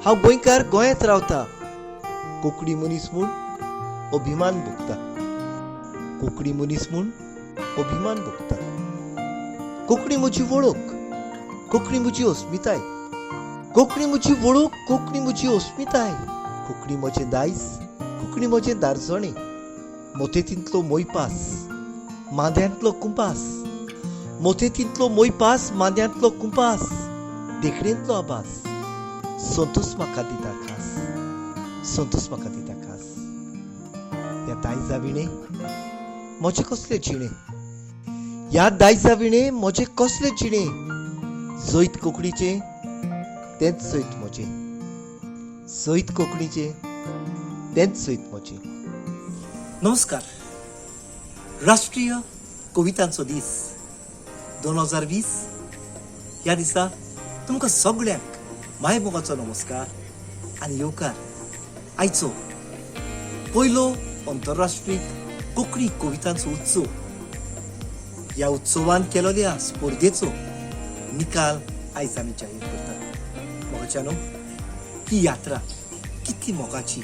हांव गोंयकार, गोंयांत रावता. कोंकणी मनीस म्हूण अभिमान भोगता. कोंकणी मनीस म्हूण अभिमान भोगता. कोंकणी म्हजी वळख, कोंकणी म्हजी अस्मिताय. कोंकणी म्हजी वळख, कोंकणी म्हजी अस्मिताय. कोंकणी म्हजें दायज, कोंकणी म्हजें दारजणें. मोतेतींतलो मोयपास, माद्यांतलो कुंपास. मोतेतींतलो मोयपास, माद्यांतलो कुंपास. देखणेंतलो आभास, संतोस म्हाका दिता खास, संतोस म्हाका दिता खास. ह्या दायजा विणें म्हजें कसलें जिणें, ह्या दायजा विणें म्हजें कसलें जिणें. जैत कोंकणीचें तेंच जैत म्हजें, जैत कोंकणीचें तेंच जैत म्हजें. नमस्कार. राष्ट्रीय कवितांचो दीस 2020 ह्या दिसा तुमकां सगळ्यांक मायमोगाचो नमस्कार आनी येवकार. आयचो पयलो अंतरराष्ट्रीय कोंकणी कवितांचो उत्सव, ह्या उत्सवान केलेल्या स्पर्धेचो निकाल आयज आमी जाहीर करतात. मोगाच्यानो, ही यात्रा कितली मोगाची,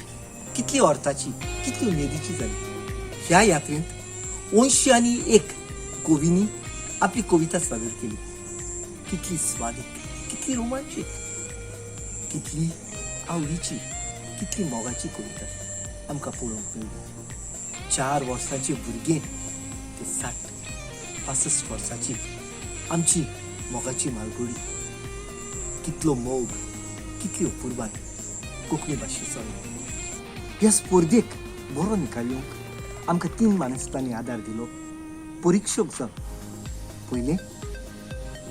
कितली अर्थाची, कितली उमेदीची जाली. ह्या यात्रेंत 81 कवींनी आपली कविता सादर केली. कितली स्वादीक, कितली रोमांचीक, कितली आवडीची, कितली मोगाची कविता आमकां पळोवंक मेळ्ळी. 4 वर्सांचे भुरगे ते 60-65 वर्सांची आमची मोगाची मालगोडी. कितलो मोग, कितली अपुरबाय कोंकणी भाशेचो. ह्या स्पर्धेक बरो निकाल येवंक आमकां तीन मानेस्तांनी आदार दिलो. परिक्षक जावन पयलें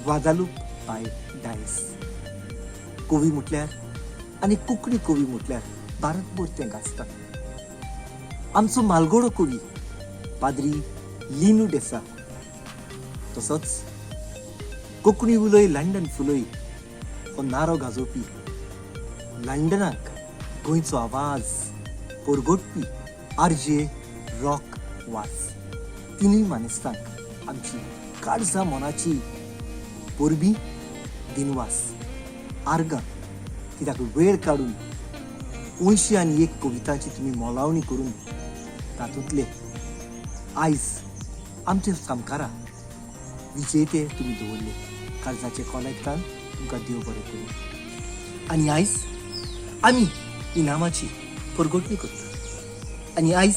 ग्वादालूप बाय डायस. कवी म्हटल्यार आनी कोंकणी कवी म्हटल्यार भारतभर तें गाजता. आमचो मालगोडो कवी पाद्री लिनू डेसा, तसोच "कोंकणी उलय, लंडन फुलय" हो नारो गाजोवपी, लंडनाक गोंयचो आवाज परगटपी आर जे रॉक वाज. तिनूय मानेस्तांक आमची काळजा मनाची परबीं, दिनवास, आर्गां, कित्याक वेळ काडून 81 कवितांची तुमी मोलावणी करून तातूंतले आयज आमच्या सामकारा विजेते तुमी दवरले. काळजाचे कोलेक्टान तुमकां देव बरें करूं. आनी आयज आमी इनामाची परगटणी करता आनी आयज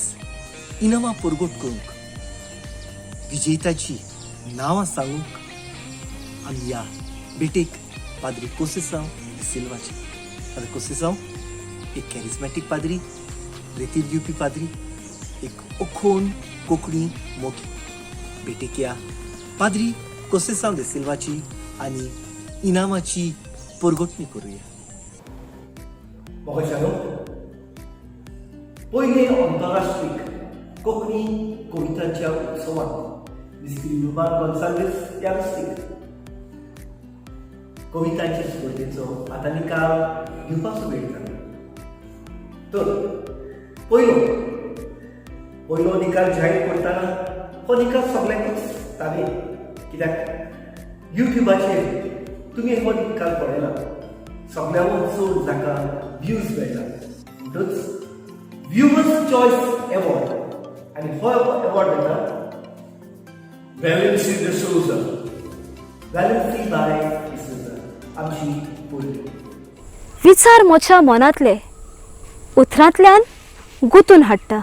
इनामां परगट करूंक, विजेताची नांवां सांगूंक आमी या भेटेक पाद्री कोसेसांव सिल्वाची. पाद्री कोसेसांव एक कॅरिस्मॅटीक पाद्री, रेतीर दिवपी पाद्री, एक अखोन कोंकणी मोगी. भेटेक या पाद्री कोसेसांव दे सिल्वाची आनी इनामाची परगटणी करूया. मोगाच्यानो, पयले अंतरराष्ट्रीय कोंकणी कवितांच्या उत्सवात मिस्त्री युर्बान गोन्साल्वीस ह्या मिस्त्रीक कवितांचे स्पर्धेचो आतां निकाल दिवपाचो वेळ जाला. तर पयलो पयलो निकाल जाहीर करतना हो निकाल सगल्यांकूच तावे, कित्याक युट्युबाचेर तुमी हो निकाल पळयला. सगळ्यांहून चड जाका व्यूज मेळटा म्हणटच व्ह्युवर्स चॉयस एवॉर्ड आनी हो एवॉर्ड मेळटा Valency de Souza. Valency bye D'Souza, आमची पयली. विचार म्हज्या मनांतले उतरांतल्यान गुंतून हाडटा.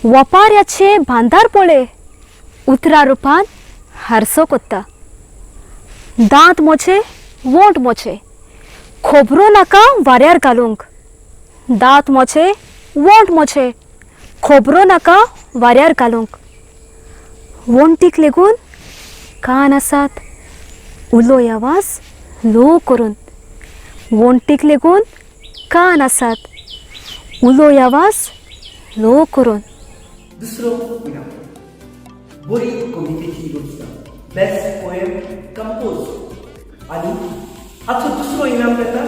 वपाऱ्याचे बांदार पळय, उतरा रुपान हारसो कोत्ता. दांत म्हजे, वोंट म्हजे, खबरो नाका वाऱ्यार घालूंक. दांत म्हजे, वोंट म्हजे, खबरो नाका वाऱ्यार घालूंक. वण्टीक लेगून कान आसात, उलोय आवाज ल्हव करून. वण्टीक लेगून कान आसात, उलोय आवाज ल्हव करून. दुसरो इनाम, बरी कवितेची रचना, बेस्ट पोएम कंपोज. आनी हाचो दुसरो इनाम मेळटा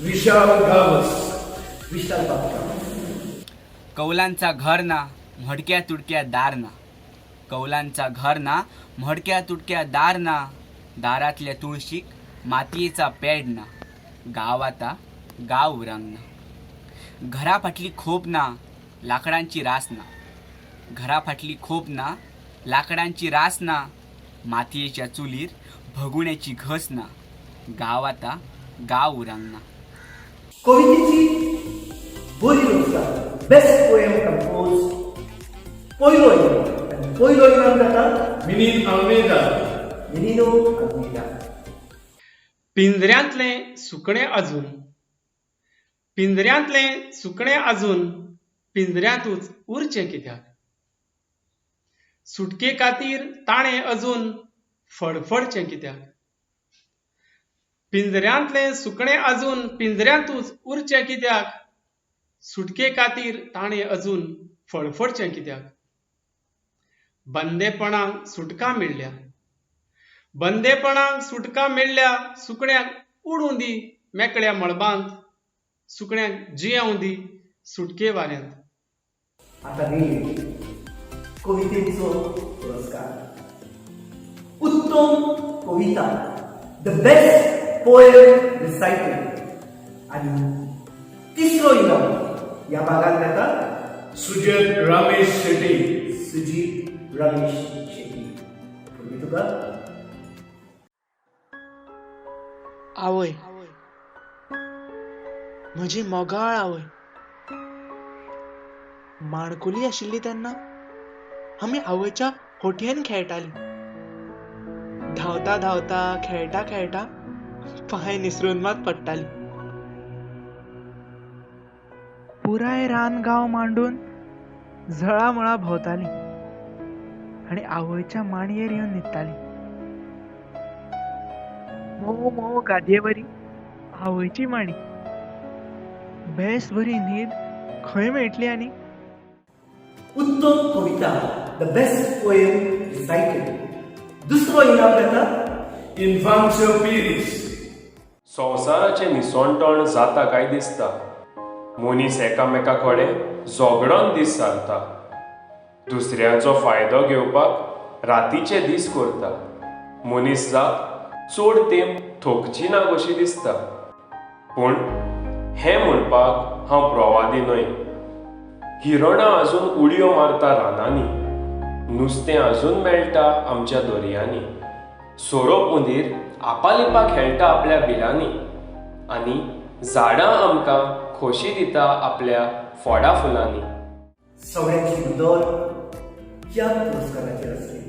विशाल गावस. विशाल बाब गांवस. कौलांचा घर ना, मोडक्या तुडक्या दार ना. कौलांचा घर ना, मोडक्या तुडक्या दार ना. दारातल्या तुळशीक मातयेचा पेड ना. गाव आता गांव उरांक ना. घरा फाटली खोप ना, लांकडांची रास ना. घरा फाटली खोप ना, लांकडांची रास ना. मातयेच्या चुलीर भगुण्याची घस ना. गांव आतां गांव उरांक ना. कवितेची बरी रचना, बेस्ट पोएम कंपोज, पयलो इनाम. आनी पयलो इनाम जाता मिनीन आल्मेदा. मिनिनो आल्मेदा. पिंजऱ्यांतलें सुकणें अजून, पिंजऱ्यांतलें सुकणें अजून पिंजऱ्यांतूच उरचें कित्याक? सुटके खातीर ताणें अजून फडफडचें कित्याक? पिंजऱ्यांतलें सुकणें अजून पिंजऱ्यांतूच उरचें कित्याक? सुटके खातीर ताणें अजून फडफडचें कित्याक? बंदेपणाक सुटका मेळ्ळ्या, बंदेपणाक सुटका मेळ्ळ्या, सुकण्याक उडूं दी मेकळ्या मळबांत, सुकण्याक जियेवं दी सुटके वाऱ्यांत. आता रे कवितेचो पुरस्कार, उत्तम कविता, the best poem recited. आनी तिसरो इनाम ह्या भागात येता सुजन रमेश शेट्टी. सुजीत रमेश शेट्टी. पूर्वी तुका. आवय, म्हजी मोगाळ आवय, माणकुली आशिल्ली तेन्ना आमी आवयच्या होटयेन खेळटालीं. धांवता धांवता खेळटा खेळटा पांय निसरून मात पडटाली. पुराय रान गांव मांडून जळामळा भोंवताली आनी आवयच्या मांडयेर येवन न्हिदताली. मोव मोव गादयेवरी आवयची मांडी. बेस बरी न्हीद खंय मेळटली? आनी उत्तम कविता, the best poem recited, दुसरो इनाम येता इन्फान्सियो पिरीस. संवसाराचें निसणटण जाता काय दिसता. मनीस एकामेका कडेन झगडोन दीस सारता. दुसऱ्यांचो फायदो घेवपाक रातीचे दीस करता. मनीस जात चड तेंप थोकची ना कशी दिसता. पूण हें म्हणपाक हांव प्रवादी न्हय. हिरणां अजून उडयो मारता रानांनी, नुस्तें अजून मेळटा आमच्या दर्यांनी, सोरोप उंदीर आपालिपा खेळटा आपल्या बिलांनी, आनी झाडां आमकां खोशी दिता आपल्या फोडा फुलांनी. सगळ्यांची नदर ह्या पुरस्काराचेर आसली.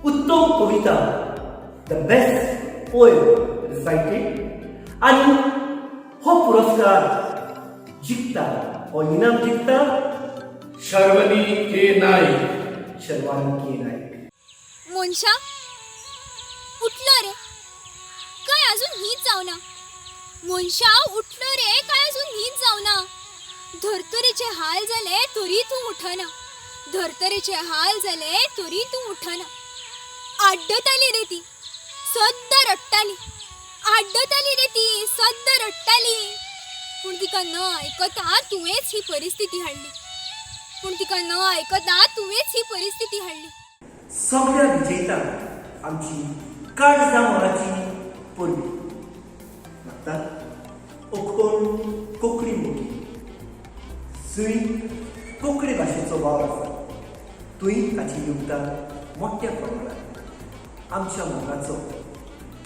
उत्तम कविता, the best poem recited. आनी हो पुरस्कार जिखता, हो इनाम जिखता शर्वनी के नाईक. शर्वानी के नाईक. मनशा उठलो रे काय अजून न्हीद जावना? मनशा उठलो रे काय अजून न्हीद जावना? धर्तरेचे हाल जाले तरी तूं उठना. धर्तरेचे हाल जाले तरी तूं उठना. आड्डताली रे ती, सद्दां रडटाली. आड्डताली रे ती, सद्दां रडटाली. पूण तिका न आयकता तुवेंच ही परिस्थिती हाडली. पूण तिका न आयकता तुवेंच ही परिस्थिती हाडली. सगळ्या विजेतांक आमची काळजा मनाची परबीं. मागता अखोड कोंकणी मोगी, जंय कोंकणी भाशेचो वावर आसा थंय ताचें योगदान मोठ्या प्रमाणांत. आमच्या मोगाचो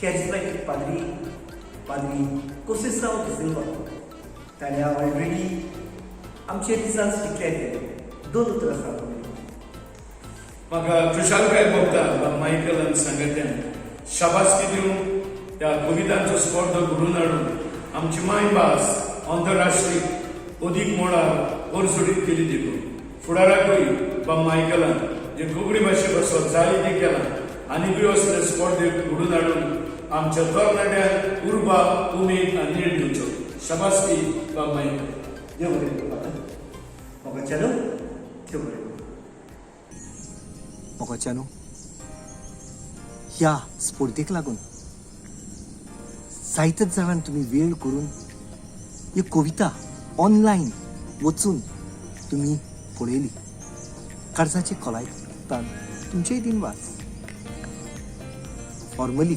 कॅरिज्मॅटीक पाद्री, पाद्री कोसेसांव डिसिल्वा, ताणें ऑलरेडी आमचे रिजल्ट्स डिक्लेर केले. दोन उतरां सांगून. म्हाका खुशालकाय भोगता मायकलान सांगत्यान शाबासकी दिवन ह्या कवितांचो स्पर्धो घडोवन हाडून आमची मायभास आंतरराष्ट्रीय अदीक मळार ओरसोडीत केली. देखून फुडाराकूय बा मायकलान जे कोंकणी भाशे पासत जाय तें केलां, आनीकूय असले स्पर्धे घडोवन हाडून आमच्या तरणाट्यांक उर्बा, उमेद आनी नेट दिवचो. शाबासकी बा मायकल. देव बरें करूं फादर. मोगाच्यानो, देव बरें करूं. मोगाच्यानो, ह्या स्पर्धेक लागून जायतेच जाणांक तुमी वेळ करून ह्यो कविता ऑनलायन वचून तुमी पळयली. काळजाचे खोलायेंतल्यान तुमचेय दिनवास. फॉर्मली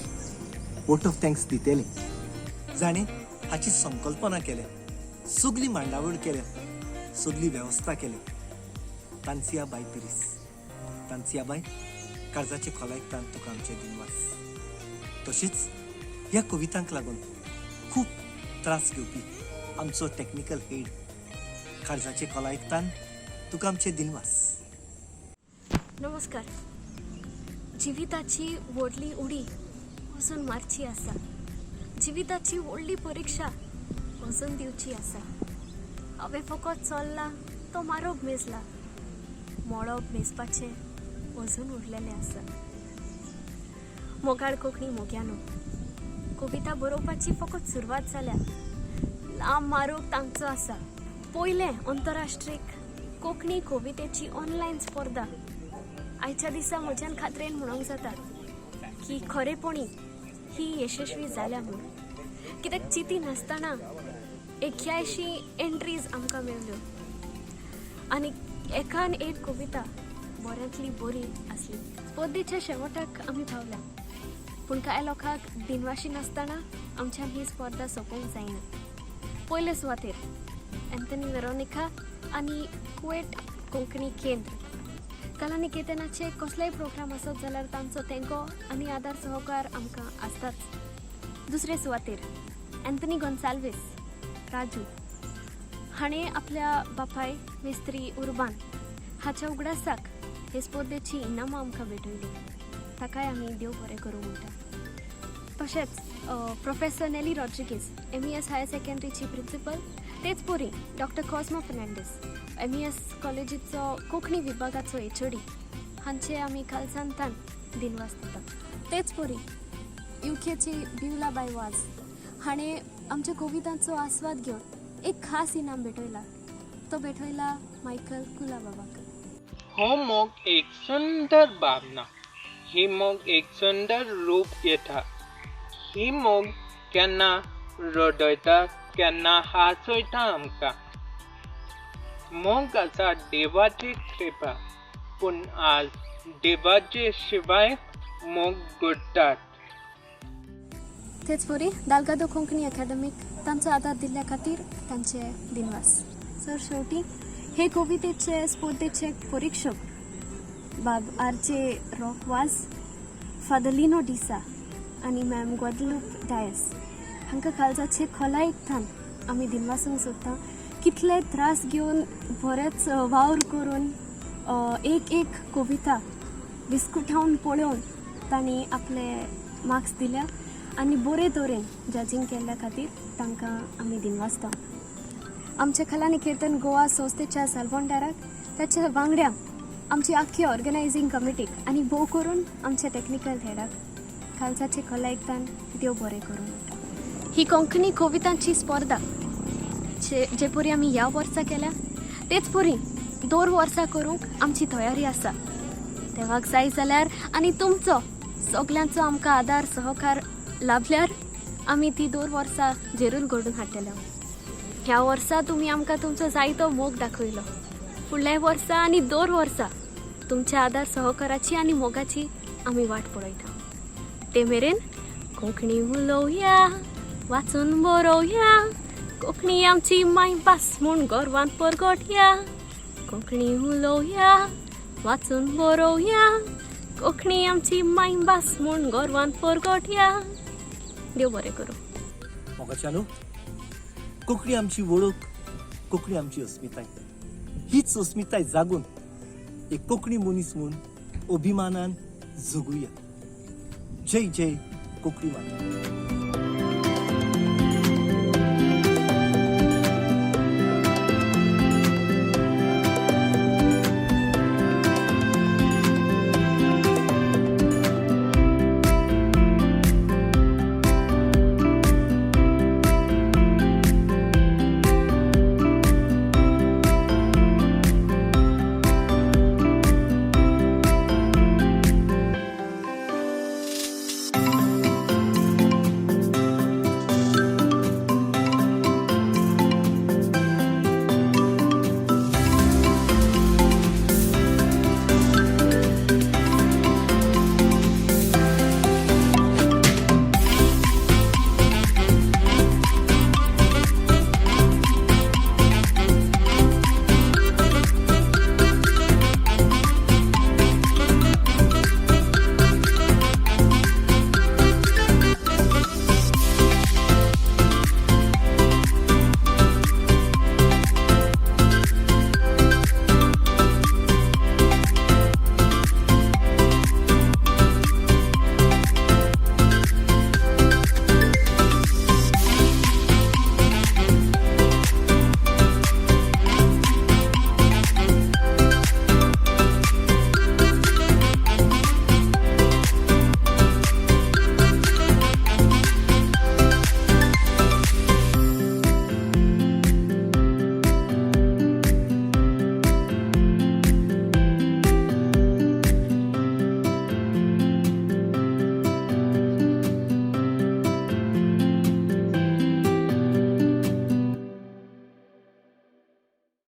वोट ऑफ thanks दितले जाणें. हाची संकल्पना केल्या, सगली मांडावळ केल्या, सगली वेवस्था केल्या तांसिया बाय पिरीस. तांसिया बाय, काळजाचे खोलायक तान तुका आमचे दिनवास. तशेंच ह्या कवितांक लागून खूब त्रास घेवपी आमचो टॅक्निकल हेड, काळजाचे खोलायक तान तुका आमचे दिनवास. नमस्कार. जिविताची व्हडली उडी अजून मारची आसा, जिविताची व्हडली परिक्षा अजून दिवची आसा. हांवें फकत चल्लां तो मारोब मेजला, मळब मेजपाचें अजून उरलेलें आसा. मोगाळ कोंकणी मोग्यानो, कविता बरोवपाची फकत सुरवात जाल्या, लांब मारोग तांचो आसा. पयलें अंतरराष्ट्रीय कोंकणी कवितेची ऑनलायन स्पर्धा आयच्या दिसा म्हज्यान खात्रेन म्हणूंक जाता की खरेपणी ही यशस्वी जाल्या म्हूण. कित्याक चिंती नासतना 81 एंट्रीज आमकां मेळ्ळ्यो आनी एकान एक कविता बऱ्यांतली बरी आसली. स्पर्धेच्या शेवटाक आमी पावल्या, पूण कांय लोकांक दिनवाशी नासतना आमच्यान ही स्पर्धा सोंपोवंक जायना. पयले सुवातेर एन्थनी वेरोनिका आनी कुवेट कोंकणी केंद्र कलानिकेतनाचे कसलेय प्रोग्राम आसत जाल्यार तांचो तेंको आनी आदार सहकार आमकां आसताच. दुसरे सुवातेर एन्थनी गोन्साल्वीस राजू हाणें आपल्या बापाय मिस्त्री उर्बान हाच्या उगडासाक हे स्पर्धेची इनामां आमकां भेटयली, ताकाय आमी देव बरें करूं म्हणटा. तशेंच professor Nelly Rodrigues MES higher सेकंडरीची principal, तेच परी डॉक्टर कॉस्मो फर्नांडीस MES कॉलेजीचो कोंकणी विभागाचो HOD हांचे आमी कालसांतान दिनवास दिता. तेच परी युकेची बिवला बाय वाज हाणें आमच्या कवितांचो आस्वाद घेवन एक खास इनाम भेटयला, तो भेटयला मायकल कुलाबाबाक. हो मोग एक सुंदर भावना, ही मोग एक सुंदर रूप घेता. ही मोग केन्ना रडयता, केन्ना हांसयता आमकां. मोग आसा देवाची कृपा, पूण आज देवाचे शिवाय मोग घडटात. तेच परी दालगादो कोंकणी अकॅडमीक तांचो आदार दिल्ल्या खातीर तांचे दिनवास. सर शेवटी हे कवितेचे स्पर्धेचे परिक्षक बाब RJ rock Vaz, father Lino D'Sa आनी मॅम ग्वादलूप डायस हांकां काळजाचे खोलायेक आमी दिनवासूंक सोदता. कितले त्रास घेवन बरेच वावर करून एक एक कविता विस्कुटावन पळोवन तांणी आपले मार्क्स दिल्या आनी बरे तरेन जजींग केल्ल्या खातीर तांकां आमी दिनवासता. आमच्या कलानिकेतन गोवा संस्थेच्या साल्वोंडाराक, ताच्या वांगड्यांक, आमची आख्खी ऑर्गनायझींग कमिटीक आनी भोव करून आमच्या टॅक्निकल हेडाक कालजाचे खोलायकतान देव बरें करूं म्हणटा. ही कोंकणी कवितांची स्पर्धा जे परी आमी ह्या वर्सा केल्या तेच परी दर वर्सा करूंक आमची तयारी आसा. देवाक जाय जाल्यार आनी तुमचो सगल्यांचो आमकां आदार सहकार लाभल्यार आमी ती दर वर्सा जेरून घडून हाडटले. ह्या वर्सा तुमी आमकां तुमचो जायतो मोग दाखयलो, फुडल्या वर्सा आनी दर वर्सा तुमच्या आदार सहकाराची आनी मोगाची आमी वाट पळयता. ते मेरेन कोंकणी उलोवया, वाचून बरोवया, कोंकणी आमची मायभास म्हूण गर्वान परगटया. कोंकणी उलोवया, वाचून बरोवया, कोंकणी आमची मायभास म्हूण गर्वान परगटया. देव बरें करूं. मोगाच्यानो, कोंकणी आमची वळख, कोंकणी आमची अस्मिताय. हीच अस्मिताय जागून एक कोंकणी मनीस म्हूण अभिमानान जगुया. जय जय कोंकणी माता.